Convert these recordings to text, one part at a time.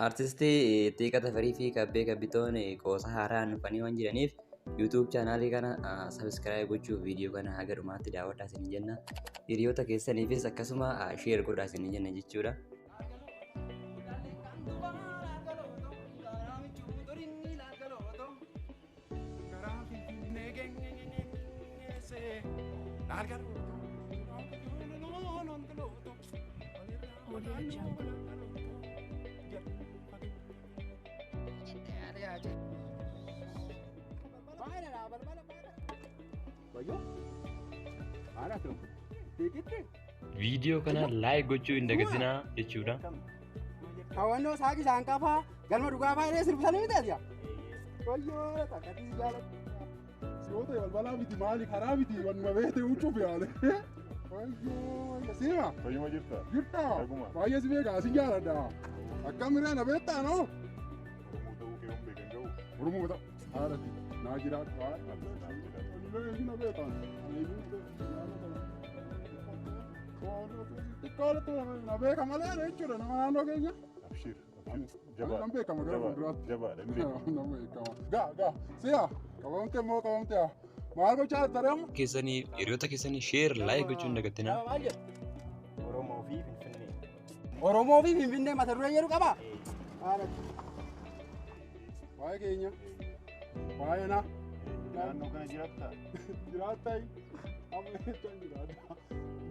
Artistii Xiiqa Tafarii fi Kabbee Kabbitoon qoosa haaraan dhufanii waan jiraniif YouTube chaanaalii kana subscribe gochuuf viidiyoo kana haga dhumaatti daawwadhaa isin jenna. Hiriyoota keessaniifis akkasuma share godhaa isin jenna jechuudha. Audio Jungle. Viidiyoo kana like gochuu hin dagatinaa jechuudha. Hawwannoo saaqi isaan qafaa galma dhugaa baay'ee sirbisanii miti ati. Wayyoo takkatti si jaalladha. Si'oota balbalaa miti maali karaa miti wanuma beekte huccuuf yaale. Wayyoo siima. Fayyuma jirta? Jirta. Dhaguma. Baay'ee si beeka si jaalladha. Akkam irraa na beektaa noo? Oromoo ta'uu kee hin beekan ga'u. Oromoo ta'u haadhati naa jiraadhu. Naaf jiraadhu. Na beekan. Xiqqoolatu na beeka malee jechuudha nama naannoo keenya. Abshir. Nan beekama gara fuulduraatti. Jabaadha. Hin beekamu. Nan beekama. Gaa gaa si'a qabamte immoo qabamte haa. Maal gochaa jirta reemu? Keessanii hiriyoota keessanii share like gochuu hin dagatinaa. Maal jedhu? Oromoo fi Finfinnee. Oromoo fi Finfinnee mata duree jedhu qabaa? Haadhati. Waa'ee keenya. Waa'ee na. Naannoo kana jiraattaa? Jiraattaa amma jechaan jiraadha.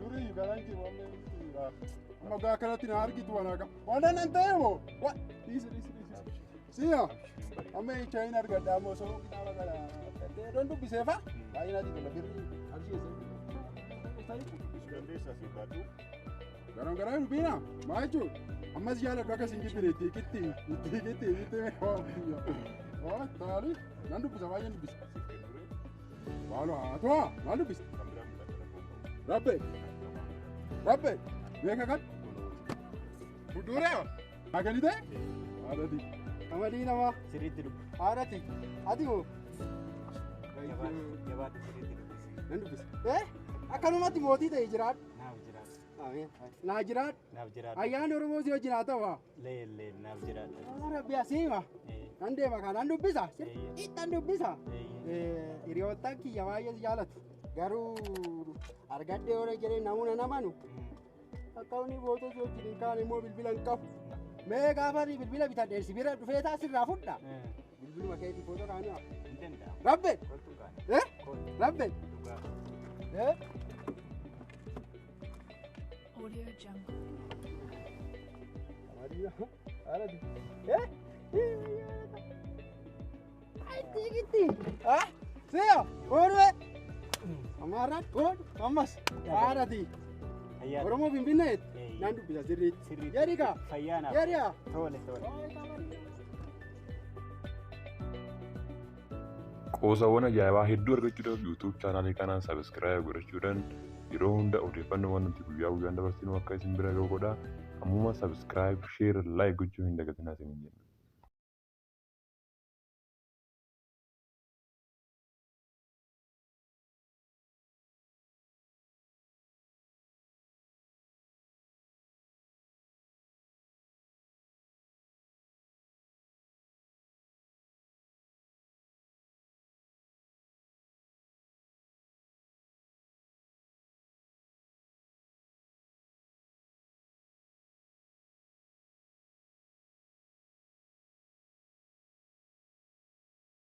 Durii kanan jiru amma jiraadha. Amma gaa kanatti na argitu waan akka. Waan nan ta'e moo? Wa dhiisi dhiisi dhiisi. Si'a amma ejja hin argadha amma osoo kitaaba kana don dubbiseefa. Baay'ee natti tola birrii qarshii eessa? Dubbisuu dandeessaa siif baadhu. Garam garam dubbina maal jechuun ammas jaaladhu akkas hin jibbine itti itti itti itti itti waa taali nan dubbisa baay'een dubbisa. Siif kennure. Maaloo haa to'a maal dubbisa? Kan biraa mul'ata rakkoon qabu. Rabbe rabbe beeka kan fuulduree akkanni ta'e haadhati. Qamadii namaa. Sirriitti dubbi. Haadhati. Ati moo? Jabaadhu sirriitti dubbisi. Nan dubbisa. Akkanumatti mootii ta'e jiraadhu. Naaf jiraadhu. Ameen. Naa jiraadhu. Naaf jiraadhu. Ayyaanni Oromoo si wajjin haa ta'u. Leen leen naaf jiraadhu. Rabbi asiima. Nan deema kanaan dubbisa. Sirriitti dubbisa. Hiriyoottan kiyya baay'ee si jaalatu. Garuu argadhee yoo jedhee namoota namanu akka inni footoo si wajjin hin kaane immoo bilbila hin qabu. Mee gaafa ani bilbila bitadhee si bira dhufee taas irraa fudha. Bilbiluma keetii footoo kaanii haa. Hin danda'amu. Rabbe! Koltuun kaane. Rabbe! Dhugaa. Audio Jungle. Itti ah si'a oolwe amaarraan oolu ammas haadhati Fayyaa. Oromoo Finfinnee nan dubbisa sirriitti Sirriitti. jedhi kaa Fayyaa naaf. jedhi haa. Tole tole. Qoosawwan ajaa'ibaa hedduu argachuudhaaf YouTube chaanaalii kanaan subscribe godhachuudhaan yeroo hunda odeeffannoowwan nuti guyyaa guyyaan dabarsinu akka isin bira ga'u godhaa. Ammuma subscribe, share, like gochuu hin dagatinaa isiniin jenna.